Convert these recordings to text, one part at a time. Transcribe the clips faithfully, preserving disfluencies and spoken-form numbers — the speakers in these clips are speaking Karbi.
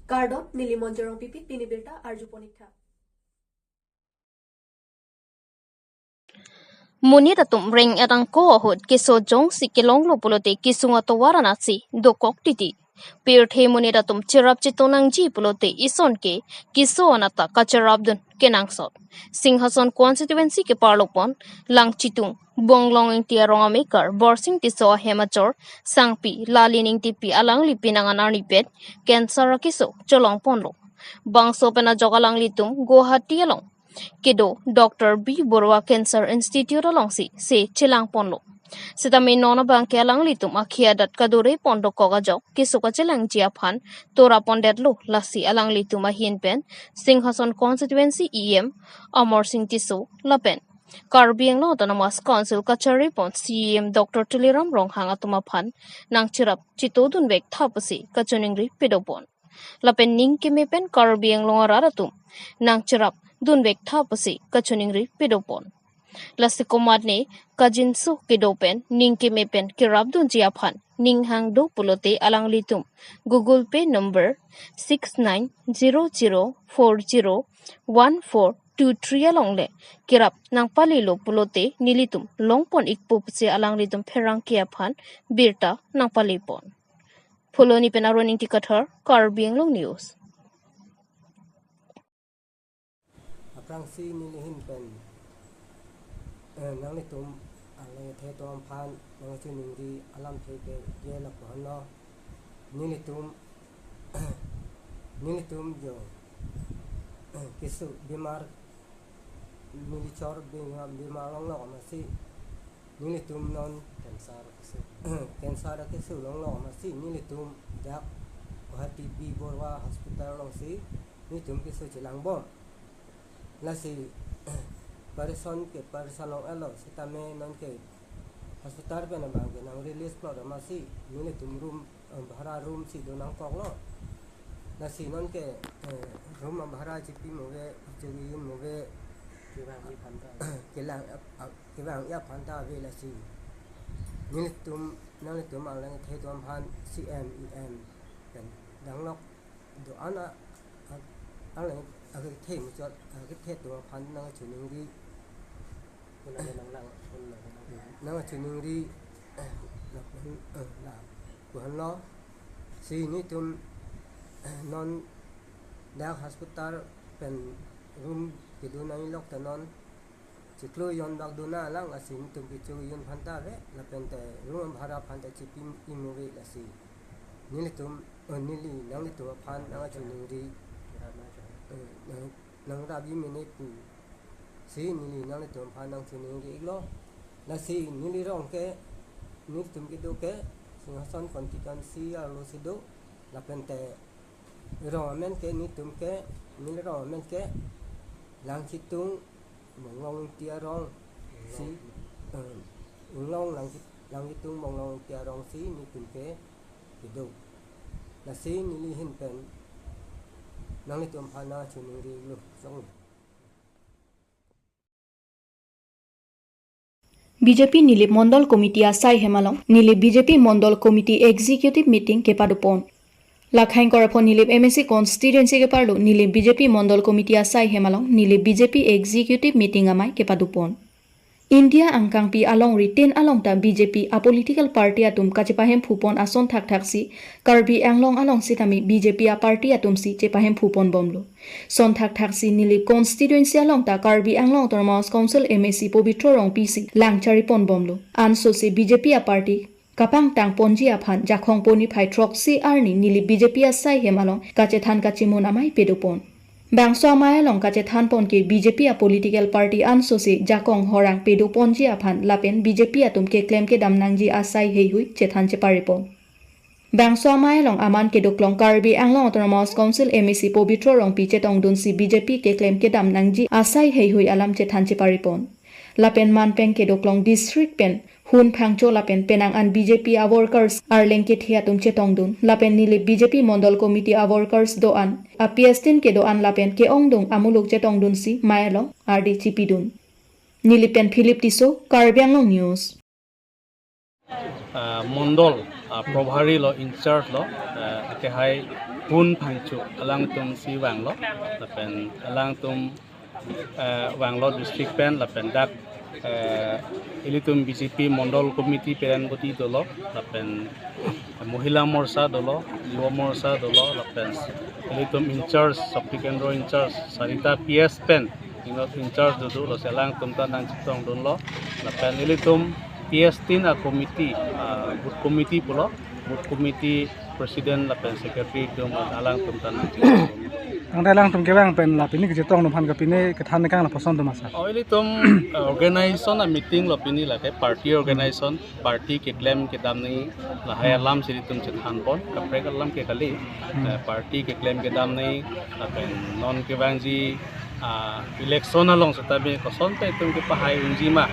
Kardom, neli Monjorong Pipi, pini birta arjupon ik tha. Monit atum reng-et angko ahut keso jongsi kelonglo pulote kesung atovar anatsi dokok titi. Pirthe monit atum cherap chetonangji pulote ison ke keso anat ta kacherapdun kenangsot. Singhason constituency keparlopon Langchitung Bonglong Ingti arong amekar Borsing Tisso ahem achor sangpi Lalin Ingtipi alangli penang an arni pen cancer akeso cholongponlo. Bangso pen ajok alanglitum Guwahati along kedo Doctor B Borua Cancer Institute alongsi se chelangponlo. Sitame non abangke alanglitum akhei adat kadorepon dokok ajok keso kachelangji aphan torapondetlo, lasi alanglitum ahin pen Singhason constituency E M Amarsing Tisso lapen Karbi Anglong Autonomous Council kacharipon C E M Doctor Tuliram Ronghang atum aphan nangcherap chetodunvek tha pusi kachiningri pedopon. Lapen ning keme pen Karbi Anglong arat atum nangcherapdunvek tha pusi kachiningri pedopon. Lasi komatne kajinso kedo pen ning keme pen kerapdunji aphan ning hang do pulote alanglitum Google Pay number six nine zero zero four zero one four two three along le kerap nangpalelo pulote nelitum longpon ikpo pusi alanglitum pherangke aphan birta nangpalepon. Phuloni pen Arun Ingti Kathar, Karbi Anglong News. Aphrangsi neli ahin pen, eh, nanglitum alang kethe atum aphan nangchiningri alamthe ke ye lapu-anlo. Nelitum, nelitum jo, eh, keso bimar, neli chor bimar, bimar longlok amatsi nelitum non cancer akeso, cancer akeso longlok amatsi nelitum dak Guwahati B Borua Hospital alongsi nelitum keso chelangbom. Lasi operation ke operation long-etlo, sitame non ke hospital pen abangke nang release plot amatsi nelitum room, eh, bhara room si do nangkoklo. Lasi non ke, eh, room abhara chipi move, chojun move, kevang-i aphan ta, kelang ap-, ap-, kevang-i aphan ta ave, lasi nelitum, nanglitum alang kethe atum aphan C M, E M pen danglok do-an a, a, alang akethe muchot, akethe atum aphan nangchiningri, nanglang, nangchiningri, lapu-an, eh, lapu-anlo. Si nelitum, eh, non dak hospital pen room kedo nanglok ta non chiklo jon bak dona lang, lasi nelitum kecho jon aphan ta ave, lapen te room bhara aphan ta chipi-i move, lasi nelitum, eh, neli nanglitum aphan nangchiningri, eh, nang, nangrap-i mene pu si neli nanglitum aphan nangchiningri iklo. Lasi neli rong ke, nelitum kedo ke Singhason constituency arlo si do, lapen te rong amen ke nelitum ke, neli rong amen ke Langchitung Bonglong Ingti arong si, eh, Inglong Langchi-, Langchitung Bonglong Ingti arong si nelitum ke kedo. Lasi neli ahin pen nanglitum aphan nangchiningri lo song. B J P Nilip Mondol Committee asai hem along Nilip B J P Mondol Committee Executive Meeting kepadopon. Lakhaing Korapho Nilip M A C constituency keparlo Nilip B J P Mondol Committee asai hem along Nilip B J P Executive Meeting amei kepadopon. India angkangpi alongri tin along ta B J P a political party atum kachepahemphupon ason thakthak si Karbi Anglong along sitame B J P a party atum si chepahemphupon bomlo. Son thakthak si Nilip constituency along ta Karbi Anglong Autonomous Council M A C Pobitro Rongpi si lang charipon bomlo. Anso si B J P a party kapangtangponji aphan Jakhong poni phai throksi arni Nilip B J P asai hem along kachethan kachimun amei pedopon. Bangso amei along kachethanpon ke B J P a political party anso si Jakhong horang pedoponji aphan lapen B J P atum keklem kedam nangji asai heihui chethan cheparipon. Bangso amei along aman kedoklong Karbi Anglong Autonomous Council M A C Pobitro Rongpi chetongdunsi B J P keklem kedam nangji asai heihui alam chethan cheparipon. Lapen manpeng kedoklong district pen Hun Phangcho lapen penang an B J P a workers Arleng kethe atum chetongdun lapen Nilip B J P Mondol Committee a workers do-an, a P S tin kedo-an lapen ke-ongdung amuluk chetongdunsi mei along ardi chipidun. Nilip pen Philip Tisso, Karbi Anglong News. ah, mondol, ah, probhari lo, in charge lo, ah, akehai Pun Phangcho alangtum si vanglo, lapen alangtum, ah, vanglo district pen, lapen dak, ah, ilitum B J P mondol committee pen boti dolo, lapen Mohila Morcha dolo, Yuva Morcha dolo, lapen ilitum in charge, Shakti Kendro in charge, Sarita P S pen, inut in charge dodo, lasi alangtum ta nangchetongdunlo, lapen ilitum P S tin a committee, ah, booth committee pulo, booth committee president lapen secretary atum alangtum ta nangchetongdun. Tangte alangtum kevang pen la pini kachetong atum aphan ke pini kethan kang lapuson atum asa. Oh, ilitum, ah, organization a meeting lo pini, lake party organization, party keklem kedam nangji lahai alam si ilitum chethanpon, kaprek alam ke kali, Hmm. eh, party keklem kedam nangji, lapen non kevangji, ah, election along setame kosonpe itum kepahai unji ma,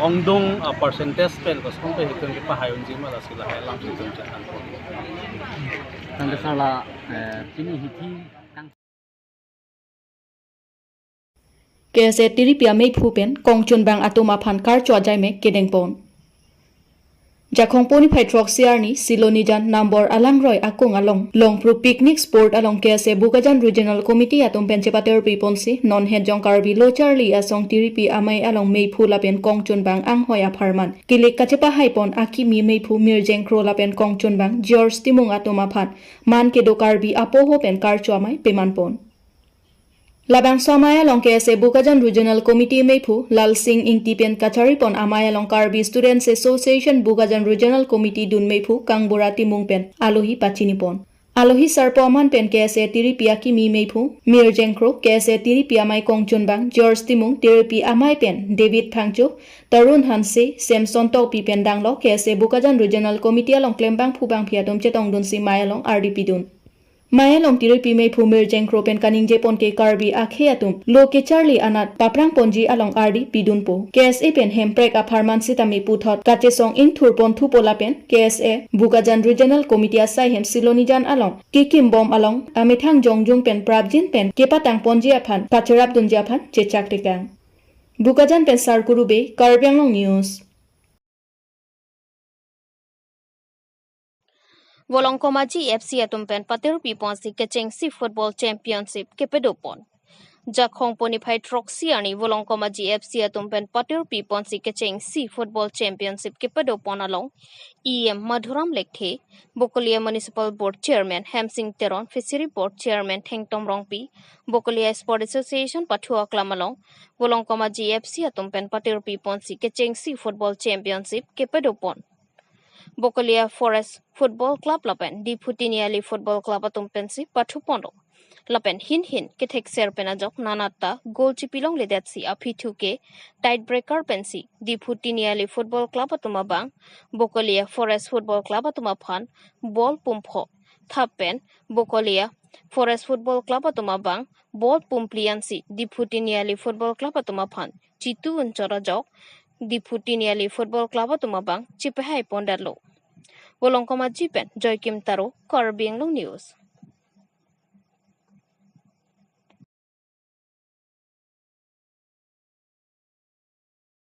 ongdung, ah, percentage pen kosonpe itum kepahai unji ma, lasi lahai alam si itum chethanpon. Tangte sir la, eh, pini hithi kang K S A tiripi ameiphu pen kongchunbang atum aphan karcho ajaime kedengpon. Jakhong poni phai throksi arni Silonijan Nambor Alangroi akung along Longpru Picnic Spot along K S A Bokajan Regional Committee atum pen chepaterpiponsi non Hejong Karbi Lo Charli Asong tiripi amei along meiphu lapen kongchunbang anghoi apharman kilik kachepahaipon akimi meiphu Mirjeng Kro lapen kongchunbang George Timung atum aphan man kedo Karbi apoho pen karcho amei pemanpon. Labangso amei along K S A Bokajan Regional Committee meiphu Lalsing Ingti pen kacharipon amei along Karbi Students Association Bokajan Regional Committee dun meiphu Kangbura Timung pen alohi pachinipon. Alohi sarpo aman pen K S A tiripi akimi meiphu Mirjeng Kro, K S A tiripi amei kongchunbang George Timung, tiripi amei pen David Phangcho, Tarun Hanse, Samson Tokbi pen danglo K S A Bokajan Regional Committee along klembangphu bangphi atum chetongdunsi mei along ardi pidun. Mei along tiripi meiphu Mirjeng Kro pen kaningjepon ke Karbi akhei atum lo kecharli anat paprangponji along ardi pidunpo. K S A pen hemprek apharman sitame puthot kachesong ingthurpon thupo lapen K S A Bokajan Regional Committee asai hem Silonijan along kekimbom along amethang jongjung pen prapjin pen kepatangponji aphan kacherapdunji aphan chechak tekang. Bokajan pen Sarkuru Bey, Karbi Anglong News. Volongkom Aji F C atum pen paterpiponsi kechengsi Football Championship kepadopon. Jakhong poni phai throksi arni Volongkom Aji F C atum pen paterpiponsi kechengsi Football Championship kepadopon along E M Madhuram Lekthe, Bokolia Municipal Board Chairman Hemsing Teron, Fishery Board Chairman Thengtom Rongpi, Bokolia Sport Association pathu aklam along Volongkom Aji F C atum pen paterpiponsi kechengsi Football Championship kepadopon. Bokolia Forest Football Club lapen Diphu Tiniali Football Club atum pensi pathuponlo. Lapen hin hin kethekser pen ajok nanata goal chipilongledetsi aphi thu ke tiebreaker pensi Diphu Tiniali Football Club atum abang Bokolia Forest Football Club atum aphan ball pumpho thap pen Bokolia Forest Football Club atum abang ball pumphli ansi Diphu Tiniali Football Club atum aphan chitu unchor ajok Diphu Tiniali Football Club atum abang chipehaipondet lo. Volongkom Aji pen Joykim Taro, Karbi Anglong News.